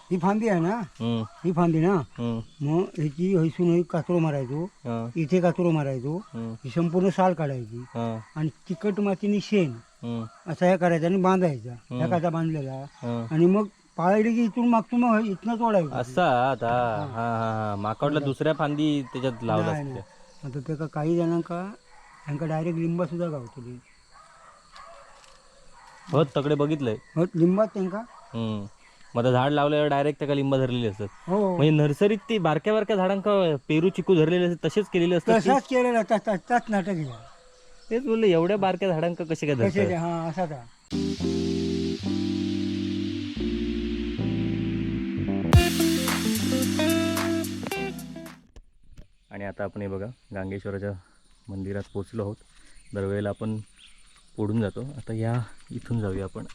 ही फांदी आहे ना, ही फांदी ना, मग ह्याची हैसून ही कातरो मारायचो, इथे कातरो मारायचो, ही संपूर्ण साल काढायची आणि चिकट मातीने शेण असा ह्या करायचा आणि बांधायचा, ह्या काचा बांधलेला आणि मग पाळली की इथून मागतो, मग इथनंच ओढायचं. असा आता. हा हा हा, माका वाटलं दुसऱ्या फांदी त्याच्यात लावलं नाही असते. नाही, आता त्याका काही जणांका ह्यांका डायरेक्ट लिंबा सुद्धा गावतली. हो, तकडे बघितलंय. हो, लिंबात त्यांका. मग आता झाड लावल्यावर डायरेक्ट त्याला लिंब धरलेली असतात. हो. म्हणजे नर्सरीत ती बारक्या बारक्या झाडांका पेरू चिकू धरलेले असतात, तसेच केलेले असतात ती? तसाच केलेला, तसाच नाटक आहे. तेच बोलले, एवढ्या बारक्या झाडांका कसे काय कसे धरतात? ते, हा असा का. आणि आता आपण हे बघा गांगेश्वराच्या मंदिरात पोचलो आहोत. दरवेळेला आपण पुढून जातो, आता या इथून जाऊया आपण.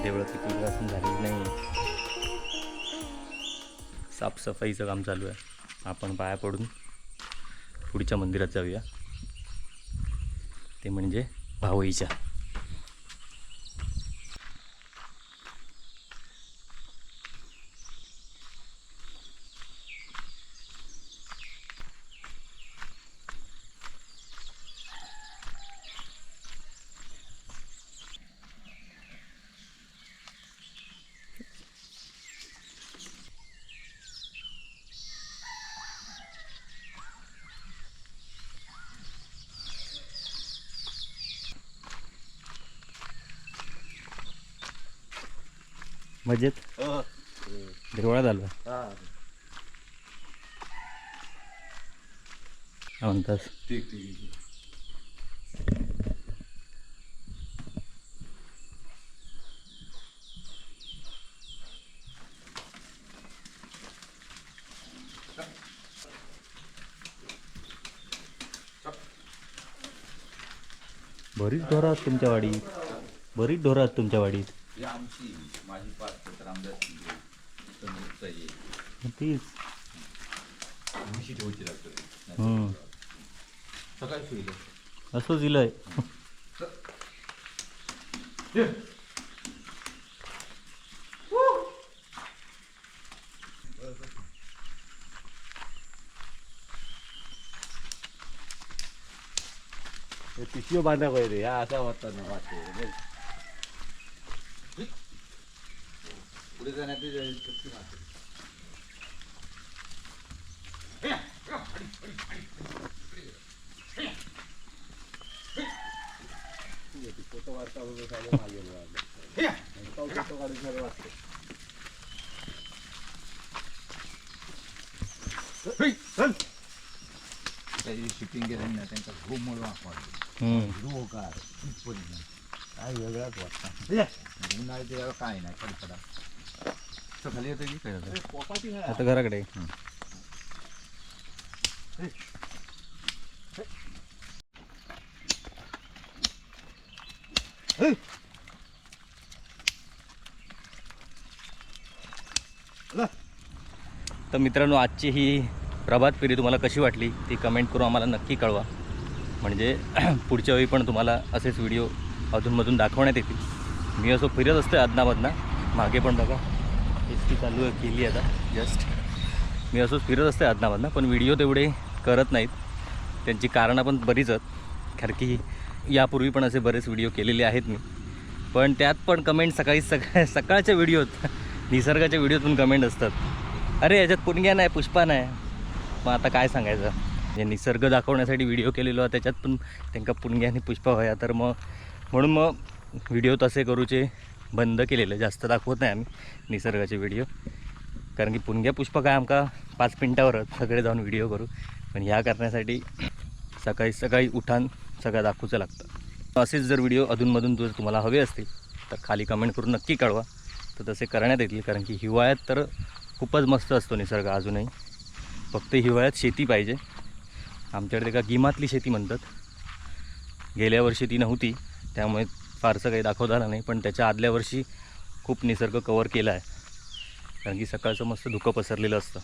देवळाची पूजा अजून झालेली नाही आहे, साफसफाईचं काम चालू आहे. आपण पाया पडून पुढच्या मंदिरात जाऊया, ते म्हणजे भावईच्या. मजेत देवळात आलो. काय म्हणतास? ठीक ठीक. बरीच ढोरं आहेत तुमच्या वाडीत, बरीच ढोरं आहेत तुमच्या वाडीत. आमची माझी पाच रामदास तीच म्हशी ठेवची लागते. सकाळी सुईलं. असं दिलंय. पिशवी बांधा पाहिजे ह्या असा वाटतं ना वाटते. पुढे जाण्याची शक्ती मारते. फोटो वाढता मागे फोटो काढून वाटते. त्याची शिपिंग केलं ना त्यांचा घुमोड वाटतो. हिरवोगार काय वेगळाच वाटतं. उन्हाळ्यात त्याला काय नाही कडकडा तर खाली येतं की काय होतं? आता घराकडे. तर मित्रांनो, आजची ही प्रभात फेरी तुम्हाला कशी वाटली ती कमेंट करून आम्हाला नक्की कळवा. म्हणजे पुढच्या वेळी पण तुम्हाला असेच व्हिडिओ अधूनमधून दाखवण्यात येतील. मी असं फिरत असतो अधनामधनं, मागे पण बघा एस टी चालू केली आता जस्ट. मी असंच फिरत असते अधनामधनं, पण व्हिडिओ तेवढे करत नाहीत. त्यांची कारणं पण बरीच आहेत, कारण की यापूर्वी पण असे बरेच व्हिडिओ केलेले आहेत मी, पण त्यात पण कमेंट सकाळी सकाळच्या व्हिडिओत, निसर्गाच्या व्हिडिओत पण कमेंट असतात, अरे याच्यात पुणग्या नाही, पुष्पा नाही. मग आता काय सांगायचं, म्हणजे निसर्ग दाखवण्यासाठी व्हिडिओ केलेलो आहे, त्याच्यात पण त्यांका पुणग्या आणि पुष्पा व्हाया, तर मग म्हणून मग व्हिडिओ तसे करूचे बंद केलेलं, जास्त दाखवत नाही आम्ही निसर्गाचे व्हिडिओ, कारण की पुणग्या पुष्पा काय आमका 5 मिनटावरच सगळे जाऊन व्हिडिओ करू, पण ह्या करण्यासाठी सकाळी सकाळी उठान सगळं दाखवचं लागतं. असेच जर व्हिडिओ अधूनमधून जर तुम्हाला हवे असतील तर खाली कमेंट करून नक्की कळवा, तर तसे करण्यात येतील. कारण की हिवाळ्यात तर खूपच मस्त असतो निसर्ग अजूनही, फक्त हिवाळ्यात शेती पाहिजे. आमच्याकडे का गिमातली शेती म्हणतात, गेल्या वर्षी ती नव्हती त्यामुळे फारसं काही दाखवता आलं नाही, पण त्याच्या आदल्या वर्षी खूप निसर्ग कवर केला आहे, कारण की सकाळचं मस्त धुकं पसरलेलं असतं.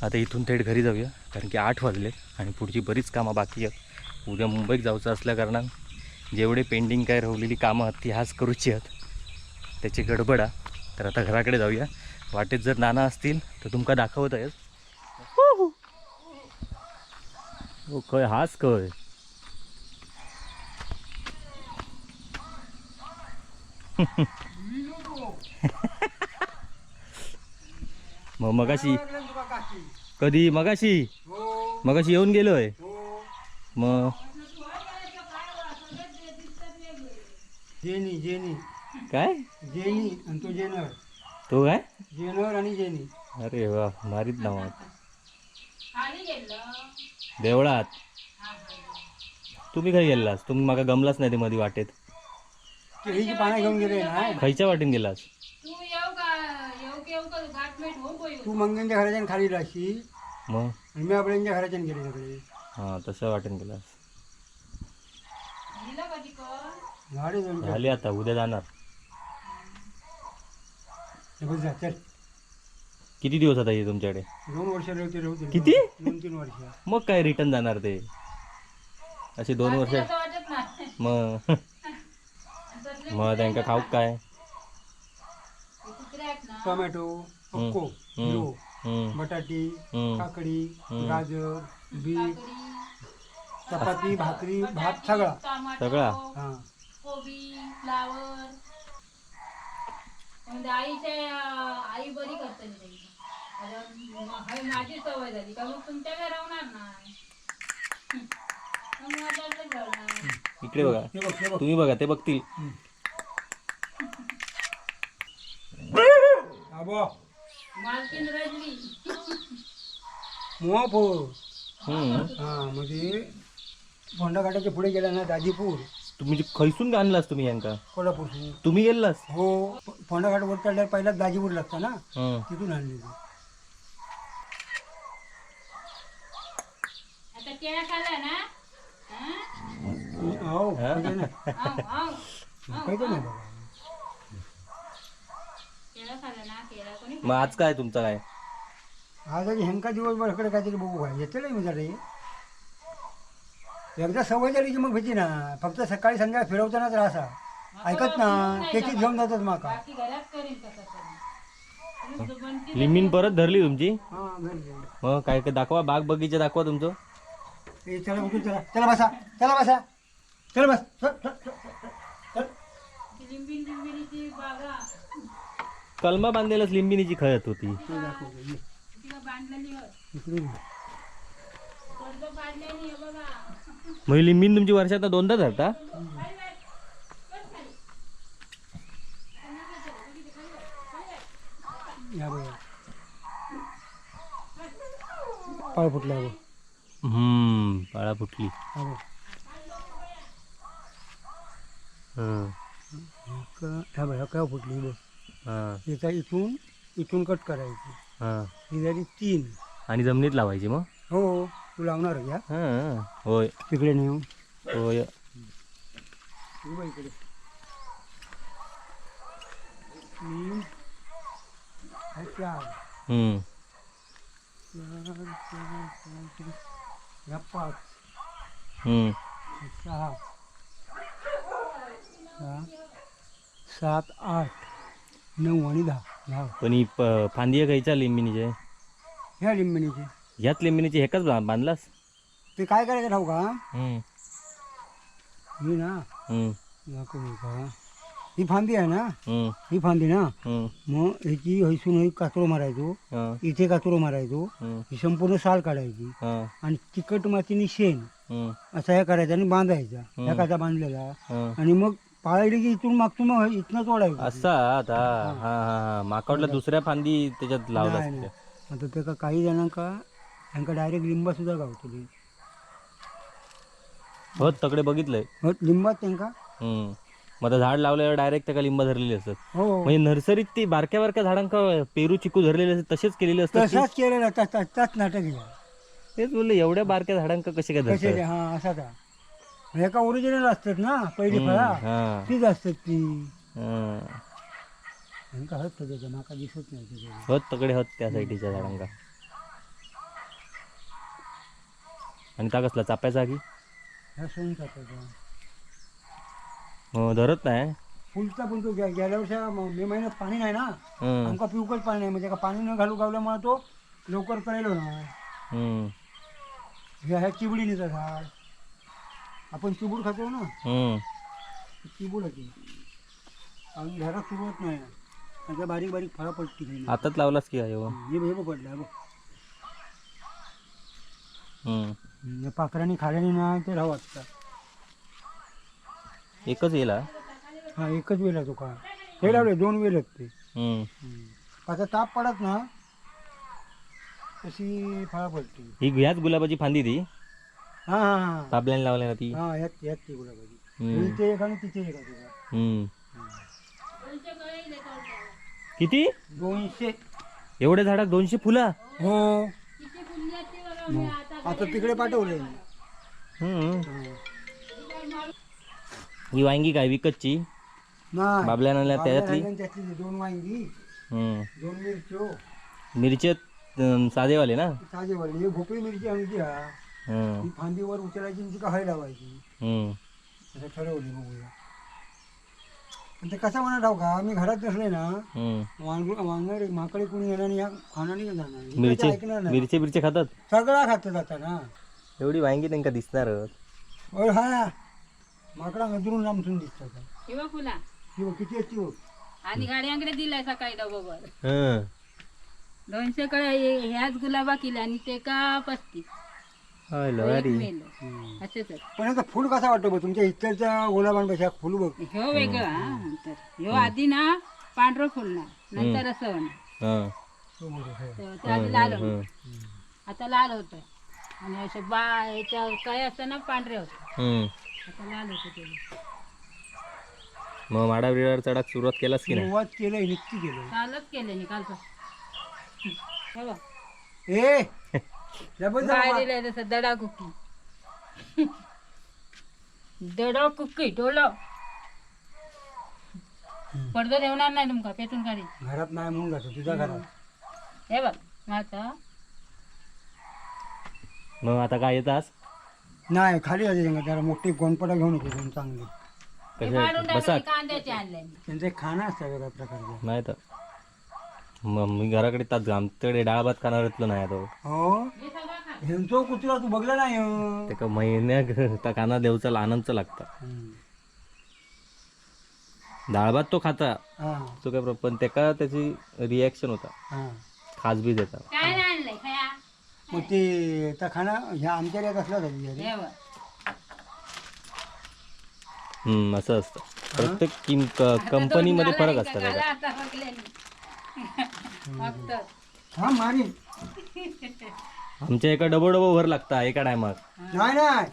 आता इथून थेट घरी जाऊया, कारण की 8 वाजले आणि पुढची बरीच कामं बाकी आहेत. उद्या मुंबईत जायचं असल्याकारणानं जेवढे पेंडिंग काय राहिलेली कामं आहेत ती आज करूची आहेत, त्याची गडबडा. तर आता घराकडे जाऊया. वाटेत जर नाना असतील तर तुमका दाखवत आहेच. हो खय हाच खय. मग मगाशी कधी मगाशी मगाशी येऊन गेलोय. मग जेनी जेनी काय जेनी आणि तो जेनर, तो काय, जेनर आणि जेनी. अरे वा भारीच नाव आहेत. देवळात तुम्ही काय गेलास, तुम्ही माका गमलाच नाही ते मध्ये वाटेत. केळीची पानं घेऊन गेले ना. खयच्या वाटेन गेलास? तू येऊ का येऊ की येऊ का गाठ मेट होऊन पोय. तू मंगनच्या घराच्या खाली राशी मग आणि मी आपल्या घराच्या गेले सगळे. हां तसं वाटेन गेलास. दिलं का तिकं? झाडे दोन चार. झाली आता उद्या जाणार. हे बघ जा, चल. किती दिवस आता हे तुमच्याकडे? 2 वर्ष राहते राहते. किती? 2-3 वर्ष. मग काय रिटर्न जाणार ते असे 2 वर्ष. असं वाटत नाही. मग मग त्यांका खाऊक काय? ते कुत्रे आहेत ना. टोमॅटो, अक्को, हिरो, हम्म, बटाटी, हम्म. काकडी, गाजर, बीट, काकडी, चपाती, भाकरी, भात सगळा. टोमॅटो, सगळा? हा कोबी, फ्लावर. म्हणजे आईच्या आई बरी करतली त्यांची. आता माझी सवय झाली का मग तुमच्या घरी राहणार नाही, मग माझ्याकडेच राहणार. इकडे बघा, हे बघ हे बघ. तुम्ही बघा ते बघतील. आबो मालकीन रडली. मोप. हम्म. हा म्हणजे फोंडाघाटाच्या पुढे गेला ना दाजीपूर. तुम्ही खैसून आणलास तुम्ही यांका? कोल्हापूर. तुम्ही गेलास? हो, फोंडाघाट वर चढल्यावर पहिला दाजीपूर लागतं ना, तिथून आणली ती. आता केळा खाल्ला ना? हा? हो पाहिजे ना, आव, आव. पाहिजे ना बाबा. केळं खाल्लं ना, केळं कोणी मग आज काय तुमचं काय? आज आणि ह्यांका दिवसभर इकडे काहीतरी बघू काय येते नाही मी रे. एकदा सवय झाली की मग भीती ना, फक्त सकाळी संध्याकाळी फिरवताना त्रास हा. ऐकत ना, त्याचीच घेऊन जातात माका. बाकी घरात करीन कसं तरी. लिंबीन परत धरली तुमची? हा घरी जाऊन. मग काय काय दाखवा, बाग बगीचा दाखवा तुमचं. ए, चला उठून चला, चला बसा, चला बसा, चला बस, चल, चल, चल, चल. लिंबी लिंबिणीची बागा. कलमा बांधलेलाच लिंबिनीची खळत होती. हे दाखवतो, ये, तिला बांधलेली होत. इकडे ये. कर्ज पाडलेली आहे बघा. मग ही लिंबीन तुमची वर्षात दोनदा धरता? या बघा, पाय फुटला बघ. पाळा फुटली. हा बघ. ह्या बघ, ह्या काय फुटली बघ. हा याचा इथून इथून कट करायची. हा. ही झाली 3. आणि जमिनीत लावायची मग? हो, तू लावणार घ्या. हा होय. तिकडे नेऊ. होय. तू बघ इकडे. 3, ह्या 4. 4 4 4 4, ह्या 5. 6 6 7 8 9 आणि 10. 10. पण ही फांदी आहे खायच्या लिंबिनीचे? ह्या लिंबिणीचे. ह्याच लिंबिनीचे हेकाच बांधलास? ते काय करायचं ठाऊ का? मी ना दाखवू का? ही फांदी आहे ना, ही फांदी ना, मग ह्याची हैसून ही कातरो मारायचो, इथे कातरो मारायचो, ही संपूर्ण साल काढायची आणि चिकट मातीने शेण असा ह्या करायचा आणि बांधायचा, ह्या काचा बांधलेला. आणि मग पाळली की इथून मागतून मग इथनंच ओढायचं. असा आता. हा हा हा, माका वाटलं दुसऱ्या फांदी त्याच्यात लावला. नाही नाही. आता त्याका काही जणांका त्यांका डायरेक्ट लिंबा सुद्धा गावतली. हो, तकडे बघितलंय. हो, लिंबात त्यांका. मग आता झाड लावल्यावर डायरेक्ट त्याला लिंब धरलेली असतात. हो. म्हणजे नर्सरीत ती बारक्या बारक्या झाडांका पेरू चिकू धरलेले असतात, तसेच केलेले असतात की? तसाच केलेला, तसाच नाटक आहे. तेच बोलले, एवढ्या बारक्या झाडांका कसे काय कसे धरतात? ते, हा असा का एका ओरिजिनल असतात ना पहिली फळा, तीच असतात ती. ह्यांका हत त्याच्या माका दिसत नाही त्याच्या. हत तकडे हत त्या साईडीच्या झाडांका. आणि त्या कसला चाप्याचा की? ह्या सोन चाप्याचा. हो, धरत नाही. फुलचा पण तो गेल्या वर्षी मे महिन्यात पाणी नाही ना, आमका पिऊकच पाणी नाही, म्हणजे का पाणी न घालू गावल्यामुळे तो लवकर कळेलो ना. हे ह्या चिबडीनीचं झाड, आपण चिबूड खातो ना, चिबूड होती आणि घरात सुरुवात नाही, त्याच्या बारीक बारीक फळं पडतील. हे आताच लावलास की काय हो? हे बघ, हे बघ पडलं, हे बघ. हे पाखरांनी खाल्याने ना ते राहू वाटतं. एकच येईल हा? हा, एकच वेळ तो का हे लावले, दोन वेल आहेत ते. आता ताप पडत ना तशी फळं पडतील. ही ह्याच गुलाबाची फांदी ती हा हा हा बाबल्याने लावल्या ना ती. हा, ह्यात ह्यात ती गुलाबाची. इथे एक आणि तिथे एक आहे तुझा. किती? 200. एवढ्या झाडात 200 फुलं? हो, आता तिकडे पाठवले. ही वांगी काय विकतची? नाही. बाबल्यानं आणल्या त्याच्यातली? बाबल्यानं त्यातली 2 वांगी, 2 मिरच्यो. मिरची साधेवाले ना? ताजेवाली. ही भोपळी मिरची आणली हा. ही फांदीवर उचलायची आणि ती हय लावायची. असं ठरवली, बघूया. पण ते कसं म्हणत ठाऊ का, मी घरात नसले ना, वांगडे माकडे कोणी येणार आणि या खाणार जाणार. हे मिरची कसं ऐकणार नाही. मिरची बिरची खातात. सगळा खातं जाता ना. एवढी वांगी त्यांका दिसणार. अरे हा माकडा नजरून लांबसून दिसतात. किंवा फुला ती बघ किती आहेत ती बघ. आणि गाड्यांकडे दिलाय सकाळी डबोबर. 200 कडे ह्याच गुलाबा केल्या आणि ते का 35. एक मेलो. असेच आहेत. पण आता फुल कसा वाटतो बघ तुमच्या इकडच्या गुलाबांपेक्षा फुल बघ. ह्यो वेगळा हा नंतर ह्यो आधी ना पांढरं फुलणार, नंतर असं होणार. तो मोठा, हो. तर ते आधी लाल होणार, आता लाल होतं आणि असे बा ह्याच्या काय असतं ना पांढरे होते, आता लाल होतं ते. मग माडा बिडावर चढाक सुरुवात केलास की नाही? सुरुवात केलंय, नक्की केलंय. कालच केले मी, कालपासून. हे बघ. ए जबरदस्त. बाहेर दिलंय तसं दडा कुकी, दडा कुकी डोलो पडदो ठेवणार नाही तुमका, पेटून काढी. घरात नाही म्हणून जातो तुझ्या घरात. हे बघ माझा. मग आता काय येतास? नाही, खाली जाते त्यांना, त्याला मोठी गोंडपडा घेऊन येते दोन चांगले. हे कशा मांडून बसा. टाकले, कांद्याचे आणले. त्यांचं एक खाणं असतं वेगळ्या प्रकारचं. नाही तर मग मी घराकडे तात आमच्याकडे डाळ भात खाणार इथलं नाही तो. हो, हे सगळं खा. ह्यांचो कुत्रा तू बघला नाही हो. त्याका महिन्या काना देवचा आनंदच लागता. डाळ भात तो खाता. हा. तो काय प्रॉब्लेम, पण त्याका त्याची रिॲक्शन होता. हा. खास बी देता. काय नाही आणलंय खाया. मग ते त्या खाना ह्या आमच्या एरियात असला होता. हे बघ. असं असतं प्रत्येक किम कंपनीमध्ये फरक असतात गाला त्याचा. आता बघल्यानी. फक्त. हा मारीन. आमच्या एका डबो डबो भर लागता एका टायमात. नाही नाही,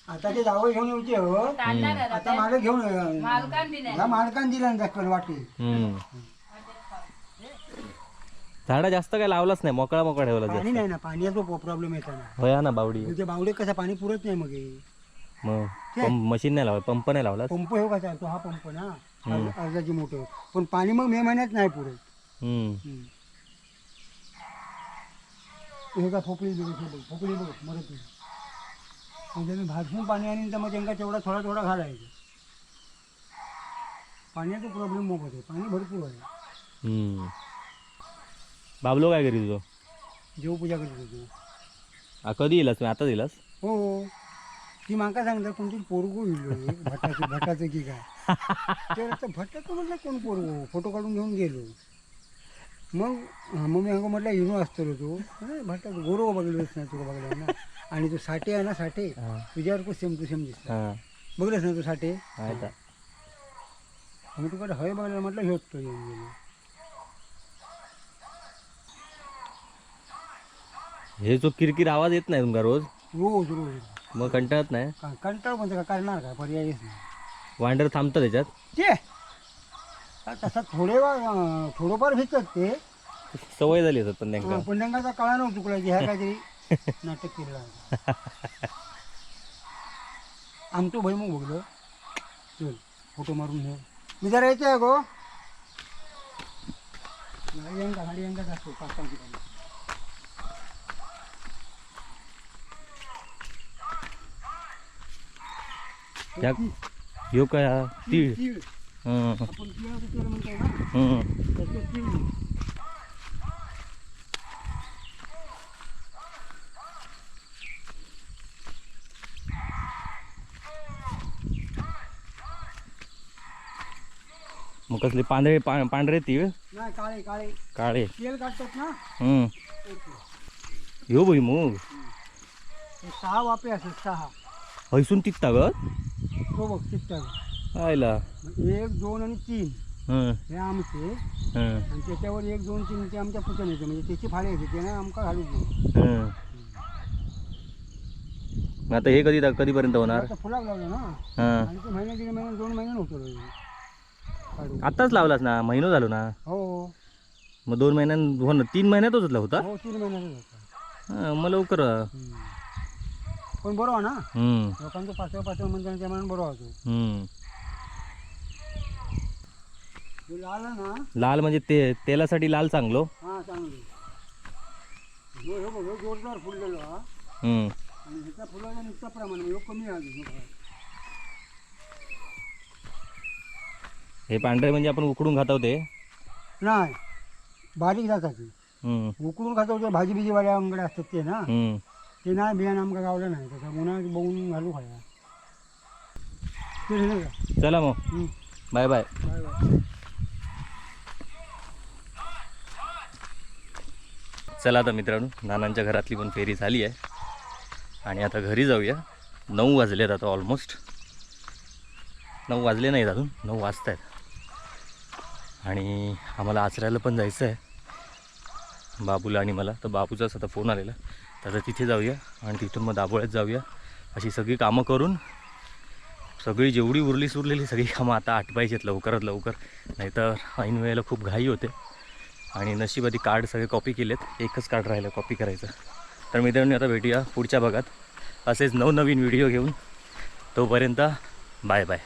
आता ते जावं घेऊन येऊचे हो. चालणार आहे आता मालक घेऊन मालकान दिलाय. ह्या मालकान दिला ना दाखल वाटे. झाडं जास्त काय लावलाच नाही, मोकळा मोकळा ठेवला पाणी जास्त. नाही ना, पाण्याचा प्रॉब्लेम येतो ना. होय ना बावडी. ते बावडे कसं पाणी पुरत नाही मग हे. मग पंप मशीन नाही लावला, पंप नाही लावला. पंप हो कसा तो हा पंप ना अर्जाची मोठं, पण पाणी मग मे महिन्यात नाही पुरत. हे का फोकळी बघ, हे बघ फोकळी बघ मरत नाही. म्हणजे मी भाजून पाणी आणि तर मग त्यांना तेवढा थोडा थोडा घालायचं. पाण्याचा प्रॉब्लेम मोठा आहे, पाणी भरपूर आहे. बाबलो काय करी तुझं? देवपूजा करत होतो. कधी येलास? मी आता दिलास. हो. ती माका सांगता कोणतरी पोरगो इल्लो एक भटाचं भटाचं की काय. तर आता भटाचं म्हटलं कोण पोरगो, फोटो काढून घेऊन गेलो. मग मग मी हांगा म्हटलं इनो असतलो तो भटाचं गोरो बघलोच ना तुका बघलो ना. आणि तो साठे आहे ना साठे, तुझ्यावर सेम टू सेम दिसता. बघलंस ना तू साठे? मग तुका हय बघलं म्हटलं ह्योच तो येऊन गेलो. हे जो किरकिर आवाज येत नाही तुमका रोज? रोज रोज. मग कंटाळत नाही? कंटाळ म्हणजे काय करणार, काय पर्यायच नाही. वांडर थांबतं त्याच्यात? ते तसा थोडे थोडंफार भिजतात ते. सवय झाली असत पण त्यांका. पण त्यांना कळा नव्हतं चुकला की ह्या काहीतरी नाटक केलं आहे. आमचं भई मग बघलं, चल फोटो मारून घे. मी जरा येते गो गाडी यांका गाडी यांका जातो काका. त्या ह्यो काय हा? तीळ. तीळ. आपण तिळाचं तेल म्हणतो ना, त्याचं तीळ. मग कसले पांढरे पांढरे तीळ? नाही, काळे काळे. काळे. तेल काढतात ना. ह्यो भुईमुग. हे 6 वापे असतात, 6. हैसून तिकता ग? तो बघ तिकता. आयला. 1 2 आणि 3 हे आमचे. आणि त्याच्यावर 1 2 3 ते आमच्या पुतण्याचे, म्हणजे त्याची फाळे येते ते ना आमका घालू दे. मग आता हे कधी कधीपर्यंत होणार? आता फुलाक लावलं ना. आणि ते महिना 1.5 महिना 2 महिने होतो काढू. आताच लावलास ना, महिनो झालो ना? हो. मग 2 महिन्यां हो ना, 3 महिन्यातच होता? हो, 3 महिन्यातच होता. मग लवकर. पण बरोबर ना, लोकांचं 5व्या 5व्या म्हणताना त्या म्हणून बरोबर होतो. लाल ना. लाल म्हणजे ते तेलासाठी लाल चांगलो. हां चांगलो. हो बघ, जोरदार फुललेलो हा. आणि ह्याचा फुलाचा नुसता प्रमाण म्हणजे कमी आहे. हे पांढरे म्हणजे आपण उकडून खातो ते? नाही, बारीक जातात ते. उकडून खातो ते भाजी बिजीवाल्या अंगड्या असतात ते ना. ते नाही बियाणं आमका गावलं नाही, त्याचा उन्हाळ्यात बघून घालू खाया. चला मग, बाय बाय. Bye bye. चला आता मित्रांनो, नानांच्या घरातली पण फेरी झाली आहे आणि आता घरी जाऊया. 9 वाजलेत आता ऑलमोस्ट. 9 वाजले नाहीत अजून, 9 वाजत आहेत. आणि आम्हाला आचऱ्याला पण जायचं आहे, बाबूला आणि मला. तर बाबूचाच आता फोन आलेला, तर आता तिथे जाऊया आणि तिथून मग दाभोळ्यात जाऊया. अशी सगळी कामं करून सगळी जेवढी उरली सुरलेली सगळी कामं आता आटपायची आहेत लवकरात लवकर, नाहीतर ऐन वेळेला खूप घाई होते. आणि नशिबाने कार्ड सगळे कॉपी केलेत, एकच कार्ड राहिलं कॉपी करायचं. तर मित्रांनो, आता भेटूया पुढच्या भागात असेच नवनवीन व्हिडिओ घेऊन. तोपर्यंत बाय बाय.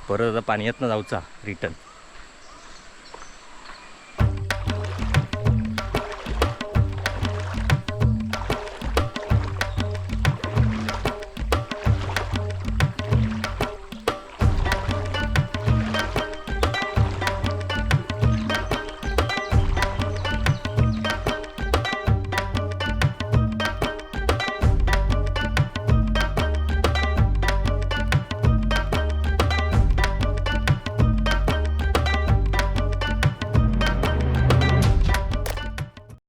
परत आता पाण्यातनं जाऊचा रिटर्न.